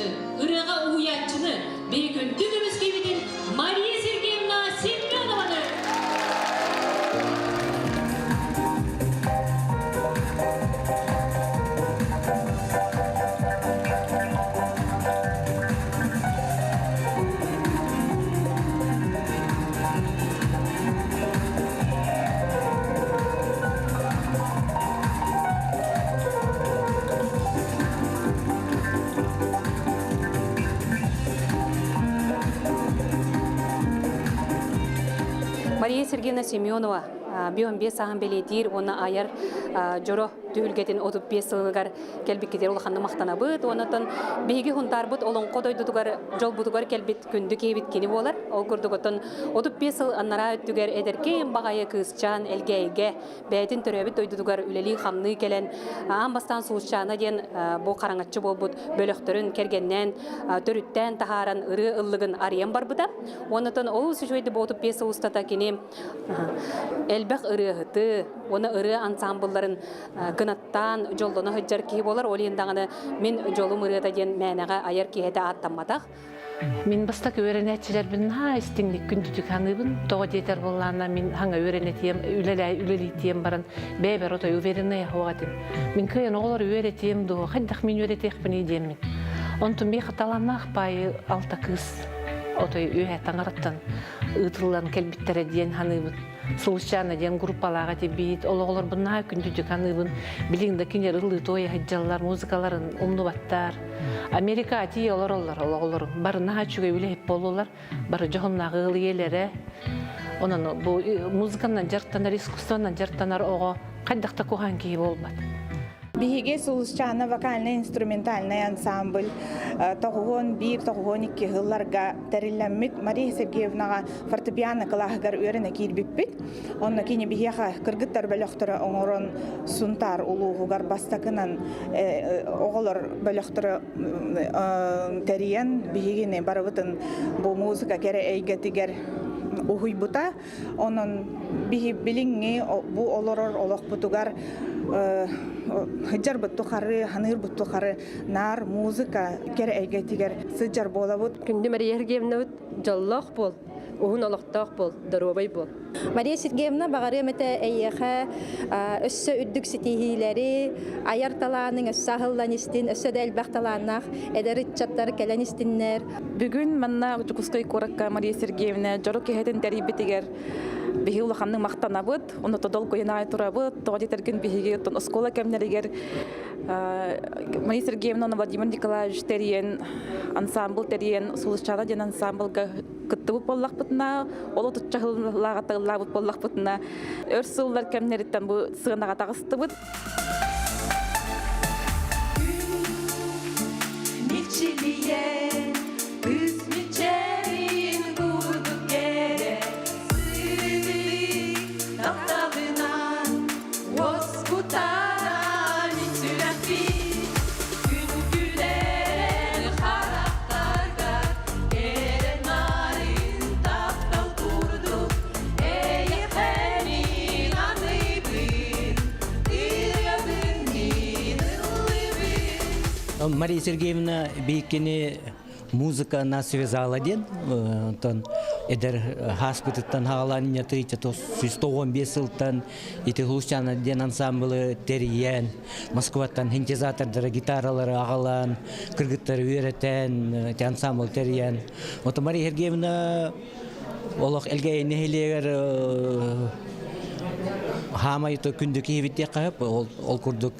салайааччыны, ырыаҕа уһуйааччыны, биһи күндү көмүскэбитин Мария Сергеевна Семенованы! Мария Сергеевна Семенова 55 сааһын бэлиэтиир уонна айар дьоро түһүлгэтин 35 сылыгар кэлбиккитигэр улаханнык махтанабыт. Онон биһиги Хунтаарбыт Олоҥхо дойдутугар дьолбутугар кэлбит күндү киһибит кини буолар. Ол курдук оттон 35 сыл анараа өттүгэр эдэркээн баҕайы кыысчаан Элгээйигэ бэйэтин төрөөбүт дойдутугар үлэлии-хамныы кэлэн аан бастаан Сулусчаана диэн бу хараҥаччы буолбут бөлөхтөрүн кэргэннээн төрүттээн таһааран ырыа ыллыгын арыйан барбыта. Оннотон олус үчүгэйдик бу 35 сыл устата кини элбэх ырыаһыты уонна ырыа ансаамбылларын кынаттаан дьоллоно сылдьар киһи буолар. Ол иһин даҕаны мин дьолум ырыата диэн мээнэҕэ айар киһи этэ ааттамматах. Мин бастакы үөрэнээччилэрбин наһаа истиҥник күндүтүк саныыбын. Тоҕо диэтэр буоллаҕына мин хаҥа үөрэнэтиэм, үлэлиитиэм баран бэйэбэр отой уверенная суох этим. Мин кыайан оҕолору үөрэтиэм дуо, хайдах мин үөрэтиэхпиний диэммин. Онтон миэхэ талааннаах баайы алта кыыс отой үөһэ таҥараттан ыытыллан кэлбиттэрэ диэн саныыбын. Сулусчаана диэн группалаах этибит. Ол оҕолорбун наһаа күндүтүк саныыбын. Билигин да кинилэр ыллыы-туойа сылдьаллар, музыкаларын умнубаттар. Америка тиийэ олороллор ол оҕолорум. Бары наһаа үчүгэй үлэһит буоллулар. Бары дьоһуннаах ыал ийэлэрэ. Онон бу музыканан дьарыктанар, искусствонан дьарыктанар оҕо хайдах да куһаҕан киһи буолбат. Биһиги Сулусчаана вокальнай-инструментальнай ансамбль 91-92 сылларга тэриллэммит Мария Сергеевнаҕа фортепиано кылааһыгар үөрэнэ киирбиппит. Онно кини биһиэхэ кыргыттар бөлөхтөрө оҥорон Сунтаар улууһугар бастакынан оҕолор бөлөхтөрө тэрийэн биһигини барыбытын бу музыка кэрэ эйгэтигэр уһуйбута. Онон биһи билиҥҥи бу олорор олохпутугар сылдьарбыт тухары, ханыырбыт тухары наар музыка кэрэ эйгэтигэр сылдьар буолабыт. Күндү Мария Сергеевнабыт дьоллоох буол, уһун олохтоох буол, доруобай буол. Мария Сергеевна, баҕарыам этэ эйиэхэ өссө үрдүк ситиһиилэри, айар талааныҥ өссө аһыллан истин, өссө да элбэх талааннаах эдэр ыччаттар кэлэн истиннэр. Бүгүн манна Дьокуускай куоракка Мария Сергеевна дьоро киһитин тэрийбитигэр биһи улаханнык махтанабыт, ону долгуйан аай турабыт. Тоҕо диэтэргин биһиги оттон оскуола кэмнэригэр Мария Сергеевна уонна Владимир Николаевич тэрийэн, ансамбл тэрийэн, Сулусчаана диэн ансамблга кыттыбыт буоллахпытына, ол отучча сыллааҕыта ыллаабыт буоллахпытына, өр сыллар кэмнэриттэн бу сыанаҕа таҕыстыбыт. Мичилийэн, кыыс мичээрин курдук кэрэ, сыыдый тапталынан уоскутара мин сүрэхпин. Күн күлэрэн харахтаргар кэрэ нарын таптал курдук эйиэхэ мин аныыбын, ырыабын мин ыллыыбын. Мария Сергеевна бииккини музыка нас связала диэн онтон эдэр хааспытыттан хаалан 195 сылтан ити Хлустяна диэн ансамблы тэрийэн Москваттан синтезатордары гитаралары аҕалан кыргыттары үөрэтэн ити ансамбл тэрийэн Ото Мария Сергеевна олох Элгээйи нэһилиэгэр хаамай күндү киһибит диэххэ ол курдук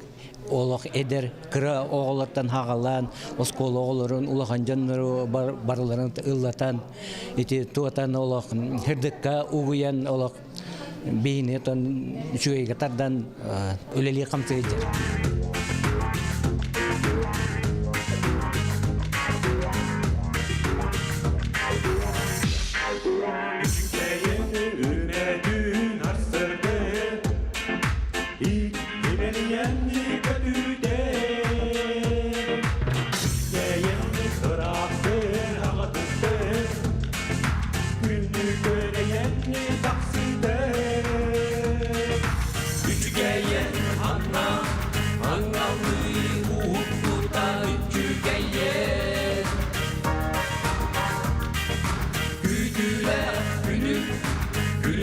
олох эдэр кыра оҕолортон хаҕалаан оскуола оҕолорун улахан дьоннору барыларын ыллатан ити туотан олох хырдыкка угуйан олох биһини тон үчүгэйгэ тардан үлэлии хамсыы сылдьар.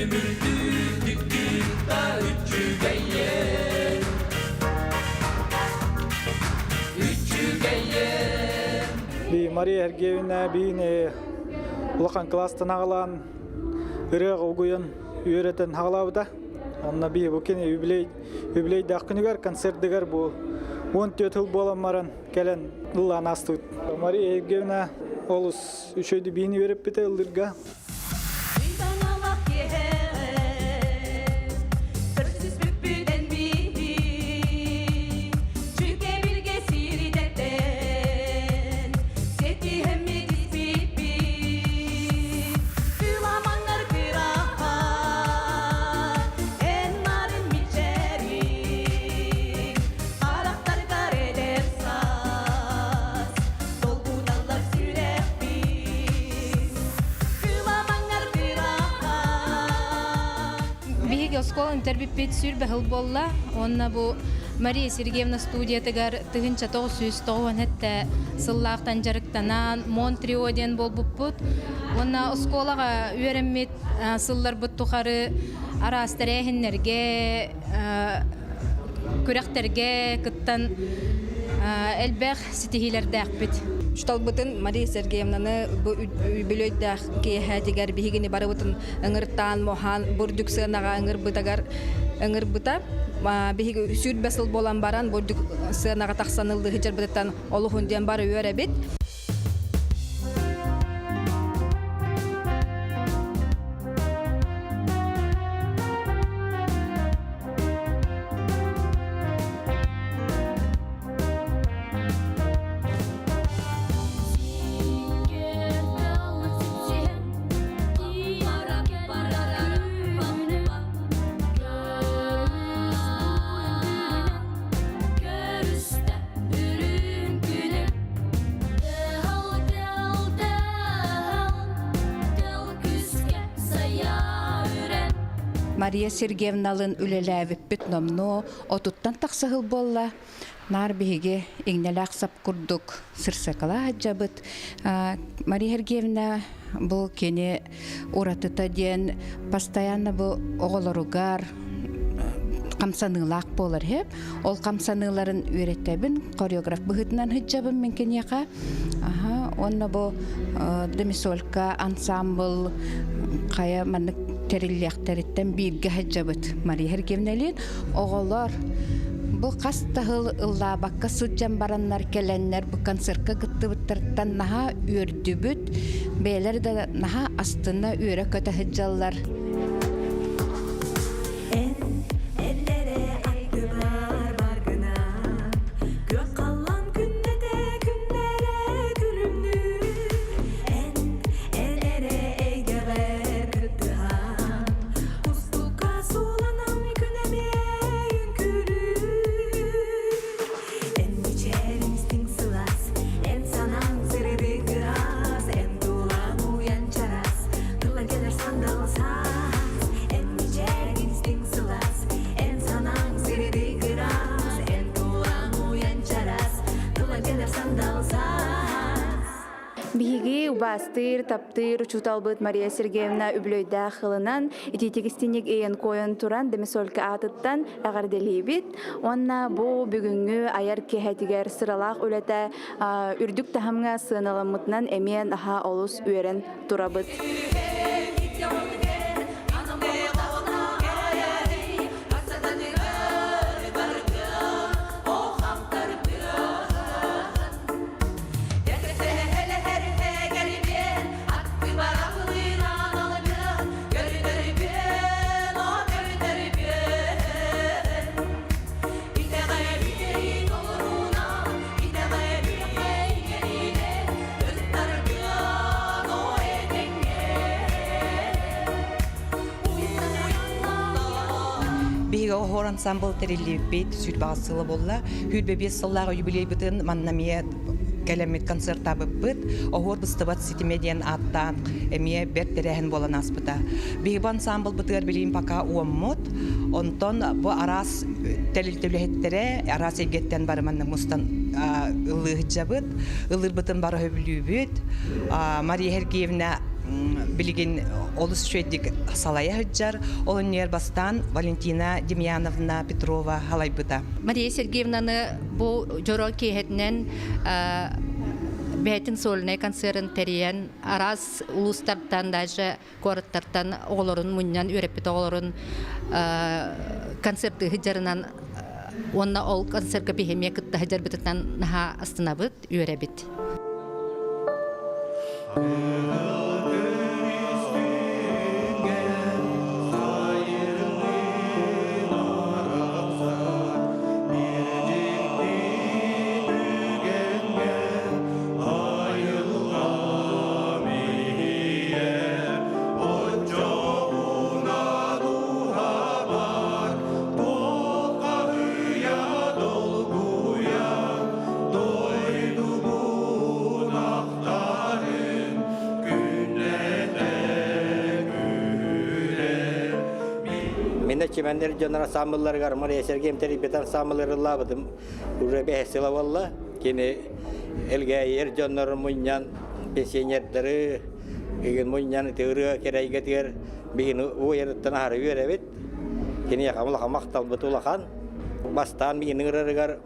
Күлүмүрдүүрдүк кытта үчүгэйин Үчүгэйин Би Мария Сергеевна биини улахан класстан аҕалаан ырыаҕа угуйан үөрэтэн хаҕалаабыта. Онно би бу кини юбилей юбилейдаах күнүгэр концертыгар бу 14 сыл буолан баран кэлэн ыллаан аастыбыт. Мария Евгеньевна олус үчүгэй биини үөрэппитэ ыллырга. Биһиги оскуола бүтэрбиппит сүүрбэ сыл буолла. Уонна бу Мария Сергеевна студиятыгар 1997 сыллаахтан дьарыктанан Монтрио диэн буолбуппут. Уонна оскуолаҕа үөрэммит сылларбыт тухары араас тэрээһиннэргэ, күрэхтэргэ кыттан элбэх ситиһиилэрдээхпит. Учууталбытын Мария Сергеевнаны бу үбүлүөйдээх киэһэтигэр биһигини барыбытын ыҥыртаан, моһаан, бурдук сыанаҕа ыҥырбытыгар ыҥырбыта. Биһиги сүүрбэ сыл буолан баран бурдук сыанаҕа тахсан ыллыы сылдьарбытыттан олуһун диэн бары үөрэбит. Мария Сергеевналын үлэлээбиппит номнуо отуттан тахса сыл буолла. Наар биһиги иҥнэлээх сап курдук сырсакала сылдьабыт. Мария Сергеевна бу кини уратыта диэн постоянно бу оҕолоругар хамсаныылаах буолар иһэ. Ол хамсаныыларын үөрэтэбин, хореограф быһыытынан сылдьабын мин киниэхэ. Аха, уонна бу Демисолька ансамбл хайа маннык тэриллиэхтэриттэн бииргэ сылдьабыт Мария Сергеевналиин. Оҕолор бу хас да сыл ыллаабакка сылдьан бараннар кэлэннэр бу концертка кыттыбыттарыттан наһаа үөрдүбүт. Бэйэлэр да наһаа астына үөрэ-көтө сылдьаллар. Эн эллэрэ аттыбар баргына Күөх халлаан күннэтэ күннэрэ күлүмнүүр Эн эн эрэ эйгэҕэр кыттыһан Кустукка сууланан күн эмиэ үҥкүүлүүр Эн мичээриҥ истиҥ сылаас Эн санааҥ сырдык ыраас Эн тулаҥ уйан чараас Тыллан кэлэр сандал саас Эн мичээриҥ истиҥ сылаас Эн санааҥ сырдык ыраас Эн тулаҥ уйан чараас Тыллан кэлэр сандал саас Биһиги убаастыыр, таптыыр учууталбыт Мария Сергеевна үбүлүөйдээх ылынан итиитик истиҥник ыйан-куойан туран Демисолька аатыттан эҕэрдэлиибит. Уонна бу бүгүҥҥү айар киэһэтигэр сыралаах үлэтэ үрдүк таһымҥа сыаналаммытынан эмиэ наһаа олус үөрэн турабыт. Биһиги оһуор ансамбл тэриллибиппит сүүрбэҕис сыла буолла. Сүүрбэ биэс сыллаах юбилейбытын манна эмиэ кэлэммит концертаабыппыт. Оһуор быстыбат ситимэ диэн ааттаан эмиэ бэрт тэрээһин буолан ааспыта. Биһиги бу ансамблбытыгар билигин пока уоммут. Онтон бу араас тэрилтэ үлэһиттэрэ араас эйгэттэн бары манна мустан ыллыы сылдьабыт. Ыллыырбытын бары сөбүлүүбүт. Мария Сергеевна Билигин олус үчүгэйдик салайа сылдьар. Ол иннигэр бастаан Валентина Демьяновна Петрова халайбыта. Мария Сергеевнаны бу дьоро киэһэтинэн бэйэтин сольнай концерын тэрийэн араас улуустартан даже куораттартан оҕолорун мунньан үөрэппит оҕолорун концертыы сылдьарынан уонна ол концертка биһимиэ кытта сылдьарбытынан наһаа астынабыт, үөрэбит. Минэ чимэннэр дьоннор ансамблларыгар Мария Сергеевна тэрийбит ансамблларылаабытым уже бэһэс сыла буолла. Кини Элгээйи дьоннорун мунньан пенсионердары игин мунньан ити ырыа кэрэйгэтигэр биһини уойарыттан аһары үөрэбит. Киниэхэ улахан махталбыт улахан. Бастаан миигин ыҥырарыгар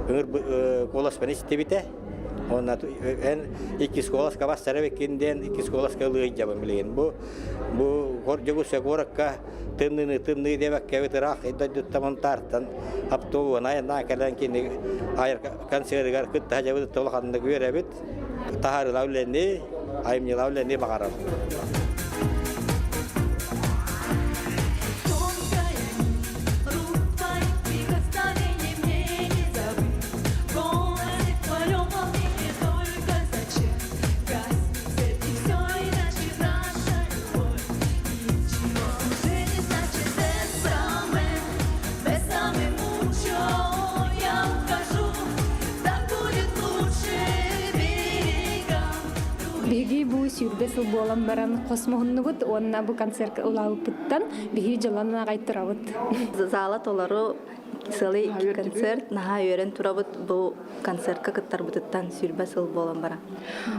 ыҥыр куоласпын истибитэ. Уонна эн иккис куоласка бастара эбиккин диэн иккис куоласка ылыайдьабын билигин. Бу бу Дьокуускай куоракка тымныыны тымныы диэбэккэ ыраах дойдуттан Монтаартан автобуһун айаннаан кэлэн кини айар концерыгар кытта сылдьабыт улаханнык үөрэбит. Таһаарыылаах үлэни, айымньылаах үлэни баҕарабын. Биһиги бу сүүрбэ сыл буолан баран хос муһуннубут уонна бу концертка улаабыппыттан биһиги дьолон аҕай турабыт. Зала толору сылый концерт наһаа үөрэн турабыт бу концертка кыттарбытыттан сүүрбэ сыл буолан баран.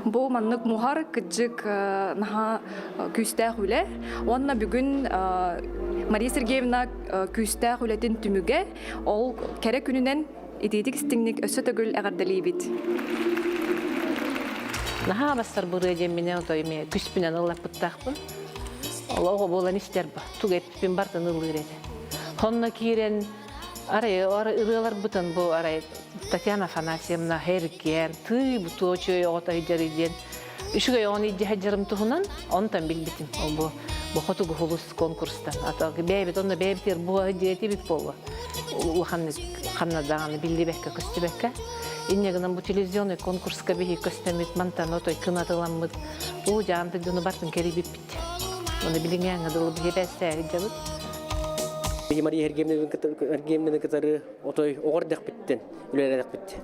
Бу маннык муһар кыдьык наһаа күүстээх үлэ уонна бүгүн Мария Сергеевна күүстээх үлэтин түмүгэ ол кэрэ күнүнэн итиитик истиҥник өссө төгүл эҕэрдэлиибит. Наһаа бастар бырыа диэмминэ отой эмиэ күспүнэн ыллаппыттаахпын. Ол оҕо буолан истэр тугу эппиппин бартын ыллыыр этэ. Хонно киирэн арай ырыаларбытын бу арай Татьяна Афанасьевна эргиэн тыы бу туочуй оҕото сылдьарый диэн үчүгэй оҕону илдьэ сылдьарым туһунан онтон билбитим. Ол бу бу хотугу хулус конкурстан. Ата бэйэбит онно бэйэбитигэр буһа диэтибит буолуо. Улаханнык ханна даҕаны биллибэккэ көстүбэккэ. Инньэ гынан бу телевизионный конкурска биһи көстөммүт мантан отой кынатыламмыт уу дьаантык дьону бартын кэрийбиппит. Оны билиҥҥээҥҥэ дылы биһи дьабыт. Биһи Мария Сергеевнаны кытары отой оҕор дэхпиттен үлэлэдэхпит.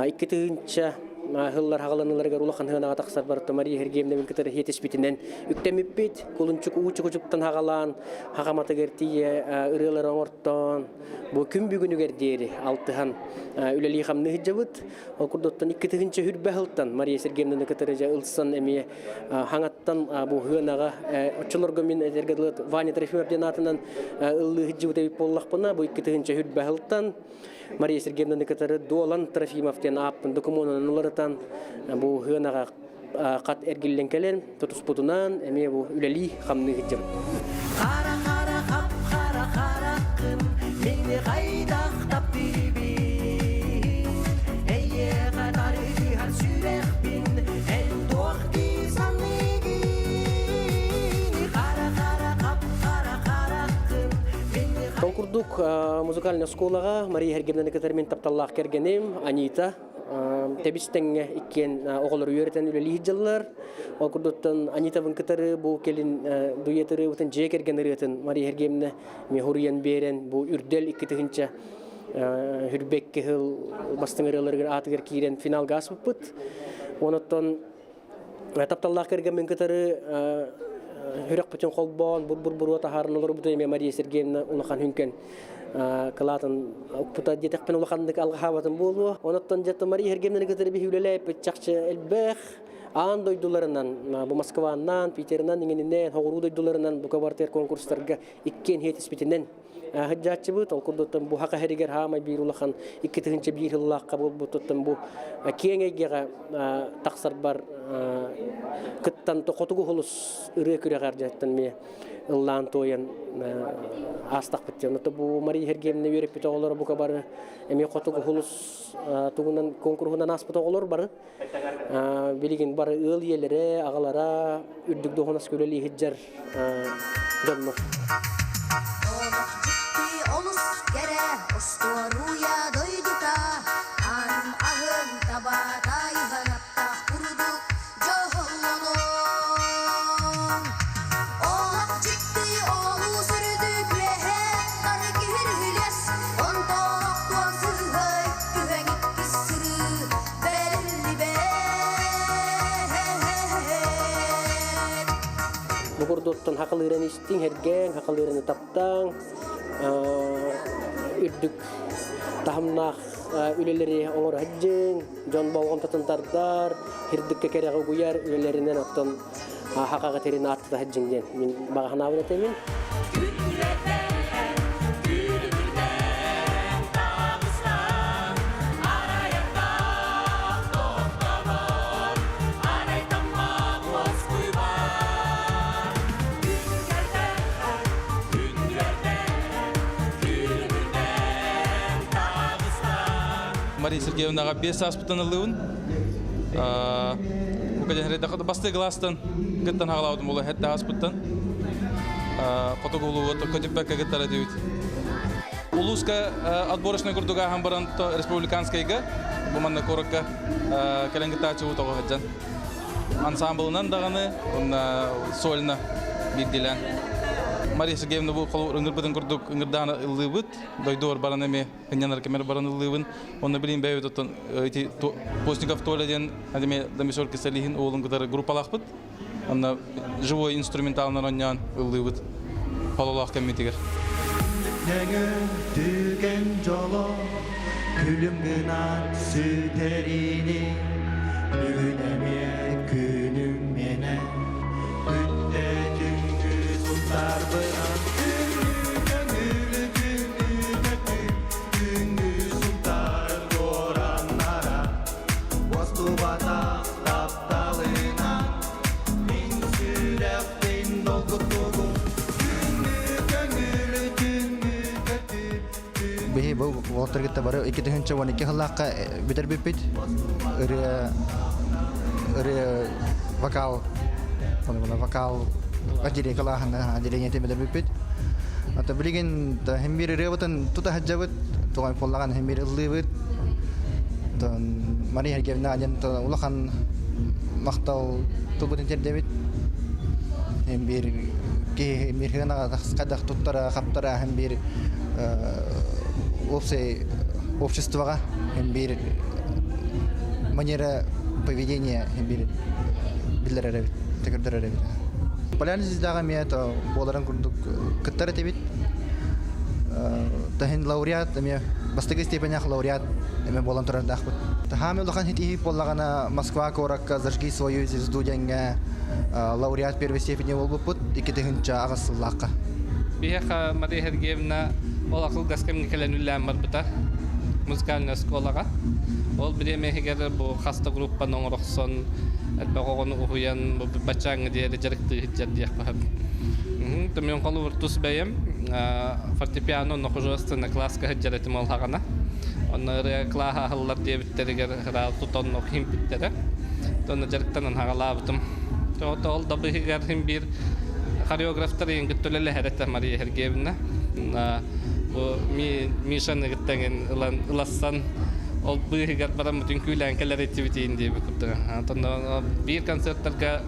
Икки тыһыынча сыллар хаҕаланыыларыгар улахан сыанаҕа тахсар барыта Мария Сергеевнабын кытары хиэтиспитинэн үктэммиппит. Кулунчук уу чукучуктан хаҕалаан, хахаматыгар тиийэ ырыалары оҥортоон, бу күн бүгүнүгэр диэри алтыһан үлэлии-хамныы сылдьабыт. Ол курдуктан икки тыһыынча хүрбэ сылтан Мария Сергеевнаны кытары дьэ ылсан эмиэ хаҥаттан бу сыанаҕа оччолорго мин этэргэ дылы Ваня Трофимов диэн аатынан ыллыы сылдьыбыт эбит буоллахпына, бу икки тыһыынча хүрбэ сылтан Мария Сергеевнаны кытары Дуолан Трофимов диэн ааппын докумуонунан уларытан бу сыанаҕа хат эргиллэн кэлэн тутуспутунан эмиэ бу үлэлии хамныы сылдьабыт. Хара хара хап хара хараккын мени хайдах таптыыбын эйиэхэ тарыһар сүрэхпин эн туох дии саныыгын хара хара хап хара хараккын Ол курдук музыкальный оскуолаҕа Мария Сергеевнаны кытары мин тапталлаах кэргэним Анита тэбис тэҥҥэ иккиэн оҕолору үөрэтэн үлэлии сылдьаллар. Ол курдуктан Анитабын кытары бу кэлин дуэт ырыабытын дьиэ кэргэн ырыатын Мария Сергеевна хуруйан биэрэн бу үрдэл икки тыһыынча хүрбэкки сыл бастыҥ ырыаларыгар аатыгар киирэн финалга ааспыппыт. Онуттан тапталлаах кэргэммин кытары хүрэх бүтүн холбоон бур-бур-буруо таһааран олорбута эмиэ Мария Сергеевна улахан хүҥкэн кылаатын укпута диэтэхпин улаханнык алҕаһаабатым буолуо. Онуттан дьэ Мария Сергеевнаны кытары биһи үлэлээппит чахчы элбэх. аан дойдуларынан, бу Москваннан, Питерынан, иҥининэн, хоҕуруу дойдуларынан бука бартыгар конкурстарга иккиэн иһиэтиспитинэн сылдьааччыбыт. Ол курдуктан бу хака иһигэр хаамай биир улахан 2001 сыллаахха буолбуттуттан бу киэҥ эйгэҕэ тахсарбар кыттан хотугу холус ырыа күрэҕэр дьэттэн ми ыллаан туойан аастахпыт диэн. Бу Мария Сергеевна үөрэппит оҕолоро бука бары эмиэ хотугу холус тугунан конкурһунан ааспыт оҕолор бары Билигин бары ыал ийэлэрэ, аҕалара үрдүк дуоһунаска үлэлии сылдьар дьоннор. Олох дьикти олус кэрэ остуоруйа дойдута аанын аһын таба тайыһан аптаах курдук дьоһоллонон. Олох дьикти олус үрдүк үөһэ бары киһиргилэс онтон охтуон сыыһай түһэн иккис сырыы Бу курдуктан хакылыыран истиҥ, эргээн, хакылыыраны таптааҥ, үрдүк таһымнаах үлэлэри оҥоро сылдьыҥ, дьон болҕомтотун тардар, сырдыкка кэрэҕэ угуйар үлэлэринэн оттон хакаҕа тэрин ааттата сылдьыҥ диэн мин баҕа санаабын этэмин. Мария Сергеевнаҕа 5 сааспыттан ыллыыбын. Бастыы кылаастан кыттан хаалаабытым буолуо хэттэ ааспыттан. Хотугу улуу көтүппэккэ кыттар этибит. Улууска отборочный курдук ааһан баран республиканскайга бу манна куоракка кэлэн кыттааччы тоҕо сылдьан. Ансамблынан даҕаны уонна сольно биирдиилээн. Мария Сергеевна бу ыҥырбытын курдук ыҥырдаан ыллыыбыт. Дойдугар баран эмиэ ынньанар кэмэр баран ыллыыбын. Онно билин бэйэбит оттон ити Постников Толя диэн эмиэ Дамисор Кисалихин уолун кытары группалаахпыт. Онно живой инструменталынан оонньоон ыллыыбыт хололоох кэммитигэр. Нөҥө түгэн дьоло күлүм гынан сүтэрини бүгүн эмиэ күнүм миэнэ бүттэ түҥҥү сунтарбынан күҥҥү күҥҥү күҥҥү сунтарын дуораннара уостубатах тапталынан мин сүрэхпин долгуттугум күҥҥү көҥүлү күҥҥү көтүү Биһи бу уолаттар кытта бары 2012 сыллаахха бүтэрбиппит. Ырыа ырыа вокал вокал отделение кылааһына отделениетин бүтэрбиппит. Ата билигин хим бир ырыабытын тута сылдьабыт, тугай буоллаҕына хим бир ыллыыбыт. Мария Сергеевна диэн улахан махтал тылбытын тиэрдэбит. Хим бир киһи бир хайдах туттара, хаптара хим бир общей обществоҕа бир манера поведения бир биллэр эбит, көрдөрөр эбит. Полярный звездаҕа эмиэ буоларын курдук кыттар этибит. Таһын лауреат эмиэ бастакы степенях лауреат эмиэ буолан турардаахпыт. Хаамы улахан хитиһи буоллаҕына Москва куоракка «Зажги свою звезду» диэҥҥэ лауреат первой степени буолбуппут 2008 сыллаахха. Биһиэхэ Мария Сергеевна ол акылгас кэмҥэ кэлэн үлэлээн барбыта музыкальнай оскуолаҕа. Ол бириэмэ иһигэр бу хас да группаны оҥорохсон, элбэх оҕону уһуйан, баччааҥҥа диэри дьарыктыы сылдьар диэххэ сөп. Мен холобур тус бэйэм фортепиано онно художественный класска сылдьар этим ол хаҕана. Онно ырыа клааһа аһыллар диэбиттэригэр ыраал тутан химпиттэрэ. Онно дьарыктанан хаҕалаабытым. Ол да быһыгар хим биир хореографтар иин кытта үлэлэһэр этэ Мария Сергеевна. Бу Мишаны кыттаҥын ылан ылассан ол быыһыгар баран бүтүн күүлээн кэлэр этибитин диэбит курдук. Онтон биир концерттарга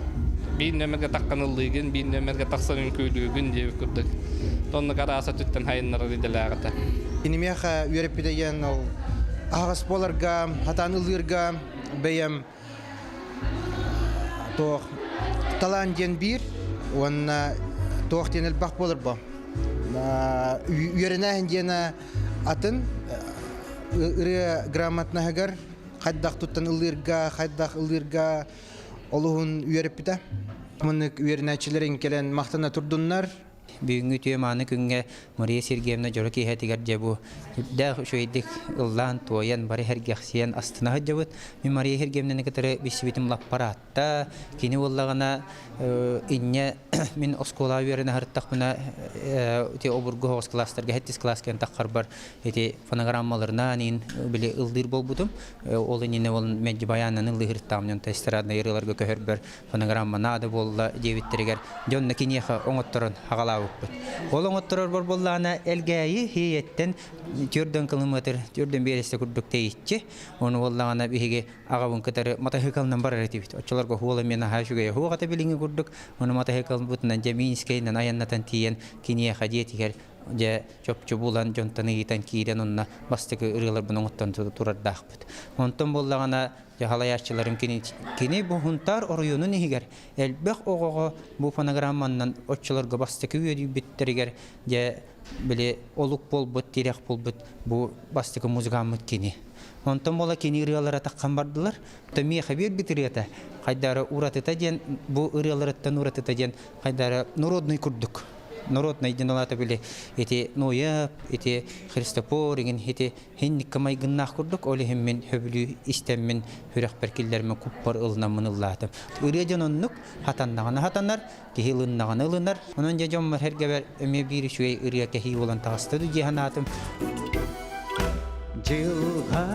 биир нөмерге таххан ыллыыгын, биир нөмерге тахсан үҥкүүлүүгүн диэбит курдук. Тоннук арааса түттэн хайыннарар идэлээҕитэ. Кинимиэхэ үөрэппитэйэн ол аһаҕас буоларга, хатаан ыллыырга бэйэм туох талаан диэн биир уонна туох диэн элбэх буолар бо. Үөрэнээһин диэн атын ырыа грамотнаһыгар хайдах туттан ыллыырга, хайдах ыллыырга. олуһун үөрөппүтэ. Маннык үөрэнээччилэрин кэлэн махтана турдуннар. Бүгүҥҥү үтүө мааны күҥҥэ Мария Сергеевна дьоро киэһэтигэр дьэ бу үрдээх үчүгэйдик ыллаан-туойан, бары сэргэхсийэн астына сылдьабыт. Мин Мария Сергеевнаны кытары билсибитим лаппараатта. Кини буоллаҕына инньэ мин оскуолаҕа үөрэнэ сырыттахпына ити обургу оҕус кылаастарга сэттис кылаас кэлэн таххарбар ити фонограммаларынан иин били ыллыыр буолбутум. Ол иннинэ ол мэлдьи баянынан ыллыырыттаҕым дьон эстраднай ырыаларга көһөрбөр фонограмма наада буолла диэбиттэригэр дьонно киниэхэ оҥотторон аҕалаабыппыт. Ол оҥотторорбор буоллаҕына Элгээйи Хиэйэттэн түрдөн километр, түрдөн биэрэстэ курдук тэйиччи. Ону буоллаҕына биһиги аҕабын кытары матаһыыкалынан барар этибит. Оччолорго хуола мен аһаа үчүгэйэ суох этэ билиҥҥи курдук. Ону матаһыыкалбытынан дьэ Минскэйинэн айаннатан тиийэн киниэхэ дьиэтигэр дьэ чопчу булан дьонтон ыйытан киирэн онно бастакы ырыаларбын оҥоттон турардаахпыт. Онтон буоллаҕына Дьаһалайааччыларым кини, кини бу Хунтаар оройуонун иһигэр элбэх оҕоҕо бу фонограмманнан оччолорго бастакы үөрүйбүттэригэр дьэ били олук буолбут, тирэх буолбут бу бастакы музыкаммыт кини. Онтон буола кини ырыалара таххан бардылар. То миэхэ биэрбит ырыата хайдары уратыта диэн бу ырыаларыттан уратыта диэн хайдары народный курдук народный диэн олата били ити Ноя, ити Христофор игин ити Хинникка майгыннаах курдук, ол иһин мин сөбүлүү истэммин, сүрэхпэр киллэрмин куппар ылынаммын ыллаатым. Ырыа дьон оннук, хатаннаҕына хатанар, киһи ылыннаҕына ылынар. Онон дьэ дьоммор эргэбэр эмиэ биир үчүгэй ырыа кэһии буолан таҕыста дии санаатым. Дьылҕа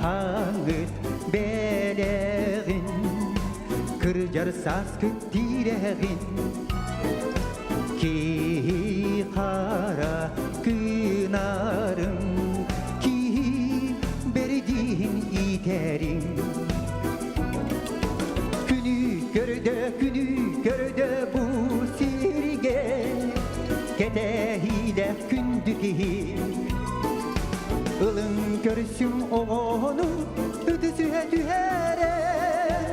хаҥыт бэлэҕин, кырдьар сааскыт тирэҕин, Киһи хара кыынарым, киһи бэрдиин иитэриҥ. Күнү көрдө, күнү көрдө бу сиргэ, кэтэһиилээх күндү киһи. Ылын көрсүм оҕону үтүсүһэ түһэрэн,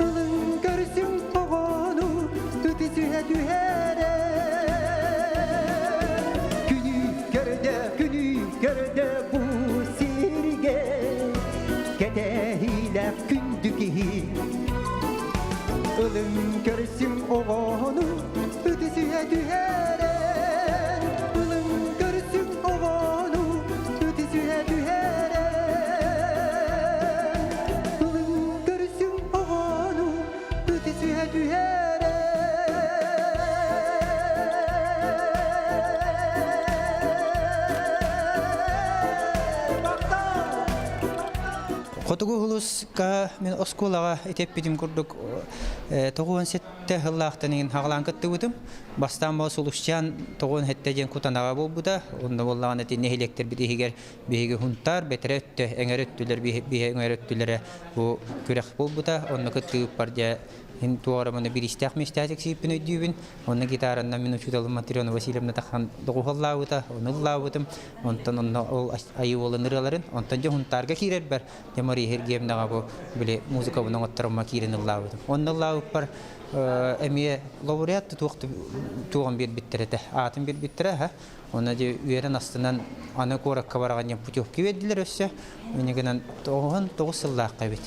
ылын көрсүм оҕону Түһэ түһэрэ Күнү көрдө, күнү көрдө бу сиргэ Кэтэһиилээх күндү киһи Ылын көрсүм оҕону Үтүсүһэ түһэрэн Ылын көрсүм оҕону Үтүсүһэ түһэрэн Ылын көрсүм оҕону Үтүсүһэ түһэрэн Хотугу улууска мин оскуолаҕа итеппитим курдук 97 сыллаахтан иҥин хаҕалаан кыттыбытым. Бастаан бу Сулусчаан 97 диэн Кутанаҕа буолбута. Онно буоллаҕына ити нэһилиэктэрбит иһигэр биһиги Хунтаар, бэтэрэ өттө, эҥэр өттүлэр, биһи эҥэр өттүлэрэ бу күрэх буолбута. Онно кыттыыппар дьэ мин туора маны бириистээх миэстээх сииппин өйдүүбүн. Онно гитаранан мин учууталым Матрена Васильевна тахан доҕуһаллаабыта, ону ыллаабытым. Онтон онно ол айыы уолун ырыаларын, онтон дьэ Хунтаарга киирэрбэр дьэ Мария Сергеевнаҕа бу били музыкабын оҥотторумма киирэн ыллаабытым. Онно ыллаабыппар эмиэ лауреат туох туоҕун биэрбиттэр этэ, аатын биэрбиттэрэ, Онно дьэ үөрэн астынан аны куоракка бараҕын диэн путевка биэрдилэр өссө. Инньэ гынан 99 сыллаахха эбит.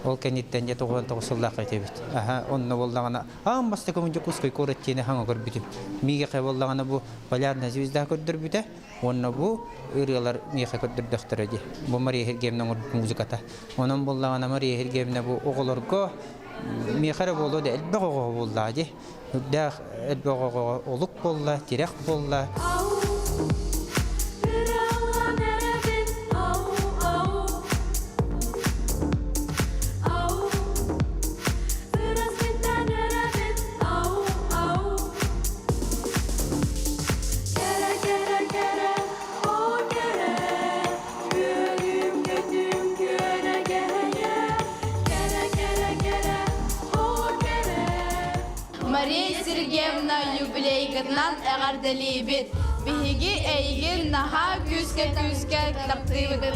Ол кэнниттэн дьэ 99 сыллаахха этэбит. Аха, онно буоллаҕына аан бастакы Дьокуускай куорат диэни хаҥа көрбүтүм. Миэхэ буоллаҕына бу Полярная звезда көрдөрбүтэ. Уонна бу ырыалар миэхэ көрдөрдөхтөрө дии. Бу Мария Сергеевна оҥорбут музыката. Онон буоллаҕына Мария Сергеевна бу оҕолорго миэхэ эрэ буолуо да элбэх оҕо буоллаҕа дии. Үрдээх элбэх оҕоҕо олук буолла, тирэх буолла. Мария Сергеевна юбилейгытынан эҕэрдэлиибит! Биһиги эйигин наһаа күүскэ-күүскэ таптыыбыт!